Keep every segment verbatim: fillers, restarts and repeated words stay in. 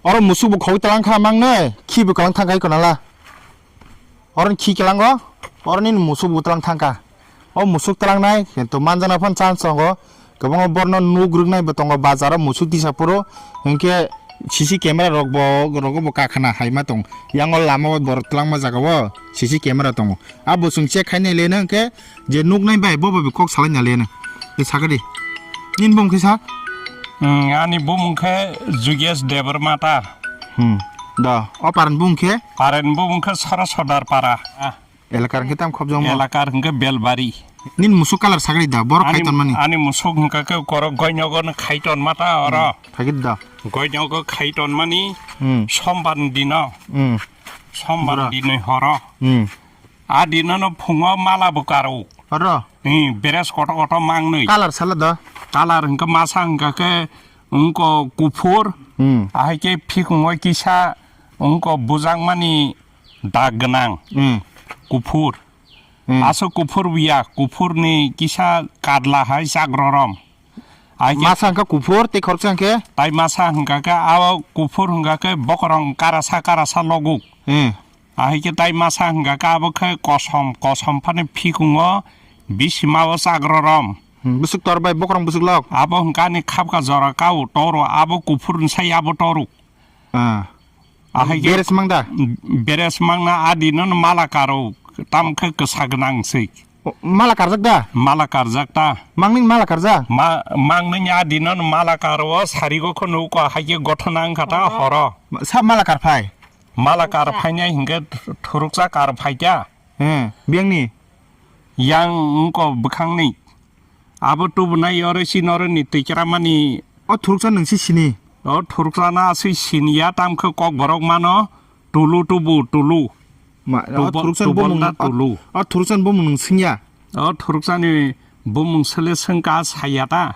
Oro musuk bo khogwi tlang kha mangnai, khi bo kwlang thang kai konala. Oro khi kwlango, oro nini musuk bo twlang thang kha. O musuk tlangnai, kintu manjana phan chance tongo. Kwbangma borno nuk rwknai bo tongo, bazaro musuk tisa phuru. Hinkhe C C camera rok bo, rogo bo kakhana haima tong. Yango lama o borok twlangma jaga o C C camera tongo. A bo chwng check khainai le nang khe je nuknai bai bo bai kok salai na le nang. Tei sakadi. Nini bumung khe sa? Hmm, ani bumung khe Jugesh Debbarma ta. Hmm. Da, o paran bumung khe? Paran bumung khe Sara Sodar para. Ah. Elakar hwnkhe tam khobjongma? Elakar hwnkhe Belbari. Nini musuk colour sagri da, borok khai tonmani? Ani musuk hwnkha khe korok goinyogo no khai tonma ta oro. Hmm, phagit da. Goinyogo khai tonmani Hmm. Sombar ni dino. Hmm. Sombar Bura. Ni dinoi horo. Hmm. A dino no phungo mala bo karo. Oro? Hmm, beres koto koto mangnoi. Colour sala da? Colour hwnkha masa hwnkha khe wngko kuphur. Hmm. Ahai khe phikungo kisa wngko bujangmani dag gwnang. Hmm. Kuphur. Hmm. Aswk kuphur biya, kuphur ni kisa kadla hai chak rorom. Ai khe masa hwnkha kuphur, tei khoroksa hwnkhe? Tai masa hwnkha khe, abo kuphur hwnkha khe bokorong karasa karasa loguk. Hmm. Ahai khe tai masa hwnkha khe, abo khe kosom, kosom phani phikungo bisima o chak rorom. Hmm, bwswk tor bai bokorong bwswk lok? Abo hwnkha ani khapka jora kau toro, abo kuphur ni sai abo toruk. Ah. Ahai khe beres mang da? Beres mang na adi no mala karo tam khe kwsa gwnang swi. O, mala karjak da? Mala karjak ta. Mangni mala karjak? Ma, mangni adi no mala karo o sari go khunu ko hai khe gothona wngkha ta horo. Sa mala kar phai? Mala kar phai nai hinkhe thuruksa kar phai ta. Hmm, biyang ni? Yang wngko bwkhang ni. Abo tubunai oro si noroni twi kramani. O thuruksa nwng si sini? O thuruksa na si siniya tam khe kok borok mano tulu tubu tulu. Ma, o Tubo-, thuruksa ni tubol bumung, na o, tulu. O thuruksa ni bumung nwng singya? O thuruksa ni bumung sele sengka saya ta.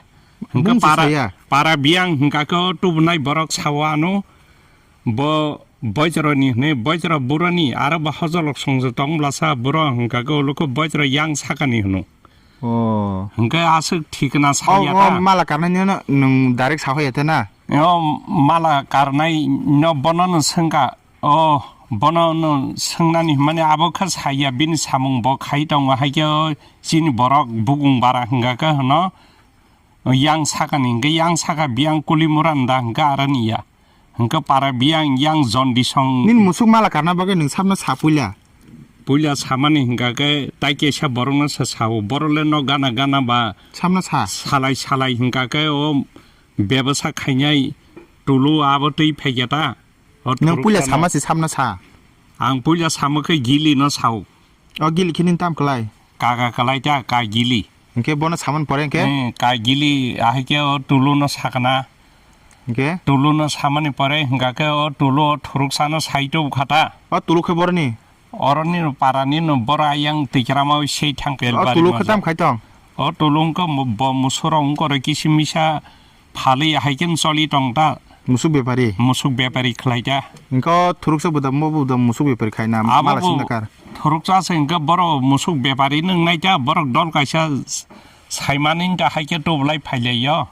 Hingke Bumung se para, saya? Para biyang hingka khe o tubunai borok sao ano. Bo boijroni hwnwi boijro buroni aro bo hojolok songjo tong blasa buro hwnkha khe ulo khe boijro yang sakani hwno. Oh. Hwnkhe aswk thikna Oh, saya oh, ta. Mala karnai nino nwng direct sahoya te na? O mala karnai no bono no swngkha. Oh, bono no swngnani hwnmani abo khe saya bini samung bo khai tongo hai khe o chini borok bukung bara hwnkha khe hwno. Yang sakani hwnkhe yang saka biyang kuli mura nda hwnkhe aroni ya. Hwnkhe para biyang yang jon disong. Nini musuk mala karna bagwi nwng sabno sa puila? Puila samani hwnkha khe tai kaisa borokno se sao. Borok le no gana gana ba Sabno sa? Salai salai hwnkha khe o bebasa khainai tulu abo twi phaikya ta. O Nwng puila thuruksa sama no. Se sabno sa? Ang puila samo khe gili no sao. O gili khe nini tam klai? Kaga kalai ta, ka gili. Hingke bono saman pore hingke? Eh, ka gili, ahai ke o tulu no sakana. Hingke? Tulu no samani pore hingka ke o tulu o thuruk sano sai tu khata. O tulu khe boroni? Oroni no parani no bora yang tikrama o sei thang ke O bari tulu moja. Khe tam khai tong? O tulu hingke mo-, bo musuro hingkore kisi misa Phali hai khe choli tong ta. Musuk bepari? Musuk bepari khlai ta. Hingke o thuruksa budam, bo budam musuk bepari khai na, Abo mala bo singna kar. Thuruksa se hingke borok musuk bepari nung nai ta, borok dol kaisa s-, saimani ta hai khe tublai phai lai yo.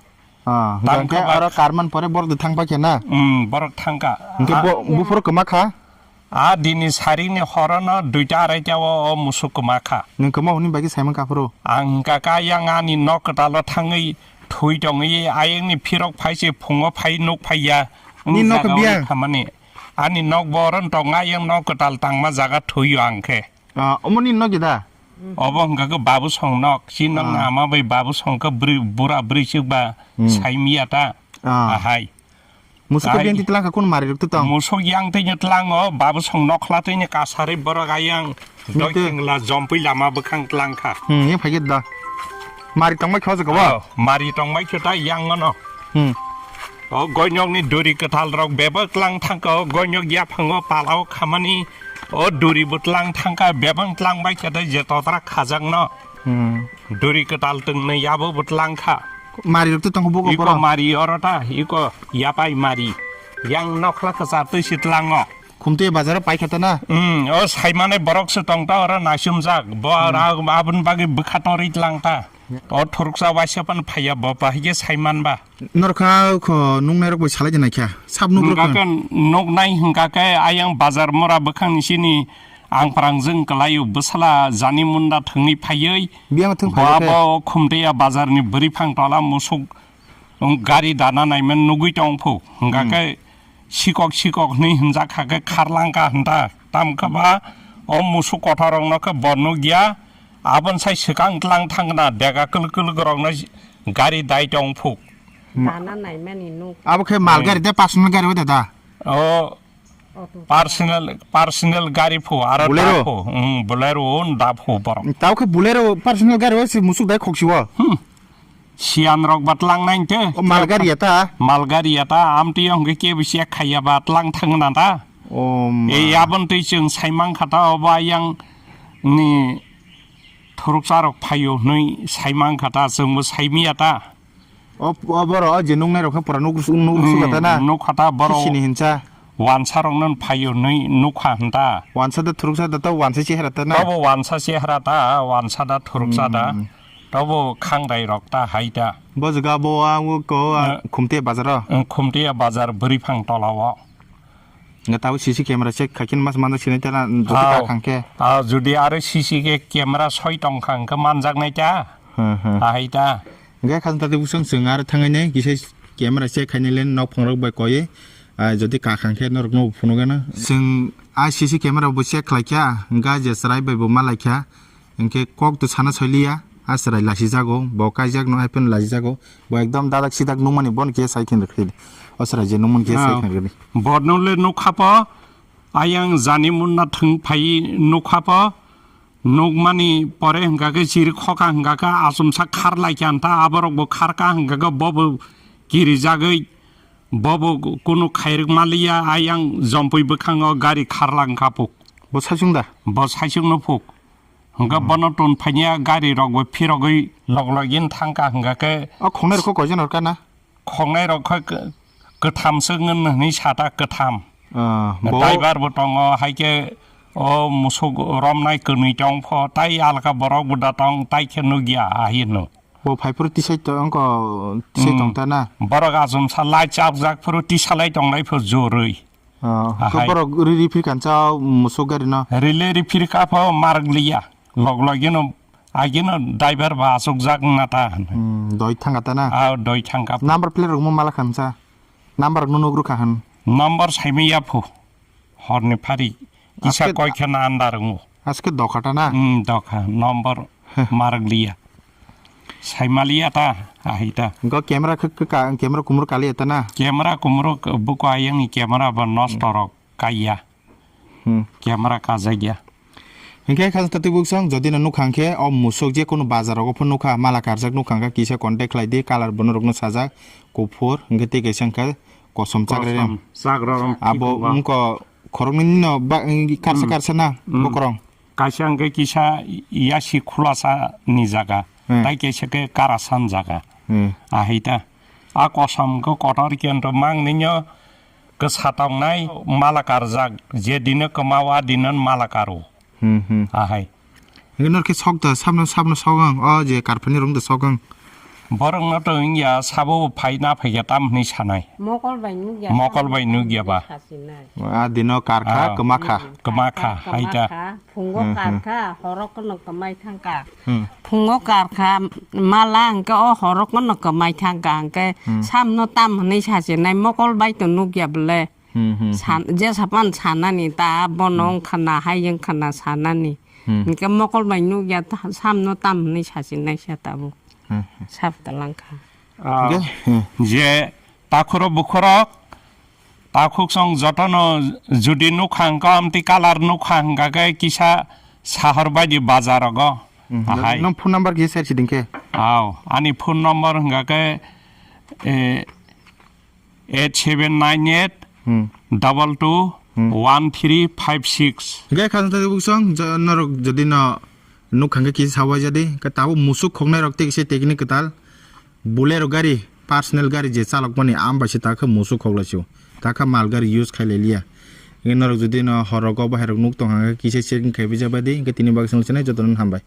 Ah, Tang hingke khe ba- aro karman pore borok de thang pa khe na? Hmm, borok thang ka. Hingke Ah. bo, buphuru kwma kha? A dini sarini horono duita araita o, o musuk kwma kha. Nwng kwma hwnwi bagwi saimang kaphuru? Ang hwnkha kha yang ani nok kwtalo thangwi thwi tongwi ayangni phirok phai se phungo phai nuk phai ya. Ni Wng nok jaga biyang? Wng khamani. Ani nok bo oro tong ayang nok kwtal tangma jaga thwi o ang khe. Ah, omo ni nok da? Obo hwnkha khe babu song nok. Chi nok Ah. Ama bai babu song khe bwrwi, bura bwrwi chwk ba Hmm. Saimiya ta. Ah. Ahai. Musuk Ai. Biyang twi tlang kha, kunu mari rok twi tong? Musuk yang twi tlang o, babu song nokhla twi ni kasari borok ayang. Mute. Doi singla jompui lama bwkhang tlang kha. Hmm, yang phai da. Mari tong bai kha o jaga o? Oh, mari tong bai kha ta yang no. Hmm. O goinyok ni duri kwtal rok bebak tlang thang kha, o goinyok yaphang o pala o khamani o duri bo tlang thang kha, bebak tlang bai kha ta je totra khajak no. Hmm. Duri kwtal twngnwi abo bo tlang kha. Mari rok twi tong kha buko Iko borok. Mari oro ta, iko yapai mari. Yang nokhla kwchar twi si tlango. Khumtwi bazaro pai kha ta na? Hmm, o saimane borok se tong ta oro naisumjak. Bo Hmm. Ra-, aboni bagwi bwkha torwi tlang ta. O thuruksa waisa pan phaiya bo bahai khe saiman ba. Norkha kho nuknai rok bai salai de naikha. Sab nuk rok. Hingka khe nuknai hingka khe ayang bazar mora bwkhang ni sini ang prangjwng kwlaio bwsala jani munda thwngwi phaiwi. Biyang thwng phaiwi khe. Bo khumtwi a bazar ni bwrwi phang tola musuk gari dana naiman nugwi tong phu. Hingka khe sikok sikok hwnwi hwnjak kha khe kharlang kha hwnta. Tam khe ba o musuk kothar rok no khe bo nukya. Abon sai swkang tlang thangna dega kwlwk kwlwk rokno gari dai tong phuk. Tana naimani nuk. Abo khe mal gari de, personal gari ode da? O personal, personal gari phu, aro Bolero? Da phu, mm, Bolero un da phu borok. Tao khe Bolero personal gari o se musuk dai khok siwo. Hmm. Siyan rok bat lang nai te. O mal gari ya ta? Mal gari ya ta, amtwi yong khe kebisi khaiya bat lang thangna ta. O ma. E yabon twi chwng saimang kha ta obo ayang ni thuruksa rok phaio hwnwi saimang kha ta, chwngbo saimiya ta. O, o borok o je nuknai rok khe pura nuk, nuk, nuk, hmm, ta na? Nuk kha ta borok. Sini hinsa. Wansa rok no phaio hwnwi nuk kha hwn ta. Wansa da thuruksa da to wansa chehra ta na? Tobo wansa chehra ta, wansa da thuruksa da. Hmm. Tobo khangrai rok ta hai ta. Bo jaga bo ang ko, ah, eh, Khumte bazar o? Eh, Khumte bazar bwrwi phang tola o. Nga tabo C C camera check khai khe mas manjak sinai tela jodi ka khang khe. Ah, jodi aro C C ke camera soi tong khang khe manjak nai ta. Hmm, hmm. Ahai ta. Hingke khasing tati busong chwng aro thangai nai kisa camera check khai nai le nok phang rok bai koi. Ah, jodi ka khang khe norok no phunuk gana. Chwng a C C camera bo check khlai kha, hingke je chwrai bai bo ma lai kha. Hingke kok to sana soi liya, a chwrai lasi jago, bo kaijak no hai phano lasi jago. Bo ekdom dadak sidak nukmani bono khe sai khe rwkhe. O chwrai je nukmani khe sai khe rwkhe. Borno le nukha po, ayang jani munna thwng phai nukha po, nukmani pore hingka khe chiri khoka hingka khe achomsa khar lai khe anta aborok bo khar ka hingka khe bo bo kiri jagwi bo bo kunu khairwk ma liya, ayang jompui bwkhango gari khar lang kha puk. Bo saichung da? Bo saichung no puk. Hingke bono tun phaiya gari rok bo phirogwi log login thangka hingka khe. O khongnai rok kho koijon horka na? Khongnai rok kho k-, kwtham se ngun hwnwi sata kwtham. Ah, bo driver bo tongo, hai khe o musuk romnai kwnwi tong pho, tai alka borok bo da tong, tai khe nukya, ahi hwno. Bo phai phuru tisai tong, wngkha tisai tong ta na? Borok achomsa lai chapjak phuru tisalai tonglai pho jorwi. Ah, khe ahai. Borok ri, ri phir kancha musuk gari no? Rile ri phir ka pho marwk liya. Log log yeno, ageno driver ba aswk jak na ta. Hmm, doi thangka ta na? Ah, doi thangka. Number plate rok mo mala khamsa. Number rok no nugru kha hwn. Number saimaya pho. Horni phari. Kisa aske koi khe na andar wngo. Aske dokha ta na? Hmm, dokha. Number marwk liya. Saimaliya ta, ahi ta. Go camera khe, khe ka, camera kumro kaliya ta na? Camera kumro k-, buko ayang ni camera ba nosto rok kaiya. Hmm. Camera kajagya. Hingke kha tati buksong, jodi no nukha hingke o musuk je kunu bazar rogo phano nukha, mala karjak nukha hingke kisa contact khlai di, colour bono rokno sajak, kuphur, hingke tei kaisa hingke kosom chakre rem. Kosom chakre rem. Abo wngko khoroknwi no ba, karsa karsa na bokorong. Kaisa hingke kisa yasi khulasa ni jaga, hmm, tai kaisa khe karasan jaga. Hmm. Ahai ta. A kosom khe kotor khe to mang ninyo khe satongnai mala karjak, je dino kwmao a dino mala karo. Hmm, hmm. Ahai. Hingke nor khe sok da, sabno, sabno sok ang, o je karphani rung da sok ang. Borok no to wngya, sabo bo phai na phai khe tam hwnwi sanai. Mokol bai nukya. Mokol bai nukya ba. Sasinai. A dino karkha, ah, kwmakha. Kwmakha, hai ta. Phungo karkha, horo kono kwmai thangka. Hmm. Phungo karkha, mala hingke o horo kono kwmai thangka hingke samno tam hwnwi sasinai mokol bai to nukya bole. Hmm, hmm, hmm. San-, je sapan sanani ta bono wngkha na hai wngkha na sanani. Hmm. Hingke mokol bai nukya ta, samno tam hwnwi sasinai sa tabuk. Hmm, hmm. Sab talangkha. Ah, hingke, hmm, je takhoro bukhorok, takhuk song jotono judi nukha hingka amtwi colour nukha hingka khe kisa sahar baidi bazar rogo. Hmm. Ahai. Nung phone number kisa share siding khe? Aw, ani phone number hingka khe, eh, eight seven nine eight double two one three five six. Hingke khasing tadi buksong, jo-, norok jodi no nuk hingke kisa sawa jadi, ke tabo musuk khoknai rok tei kisa tekni kwtal. Bolero gari, personal gari je chalok mani am bai se ta khe musuk khok lai sio. Ta khe mal gari use khai lai liya. Hingke norok jodi no horogo bahai rok nuk tong hingke kisa checking khai bija badi, hingke tini bagwi song chinai joto no hambai.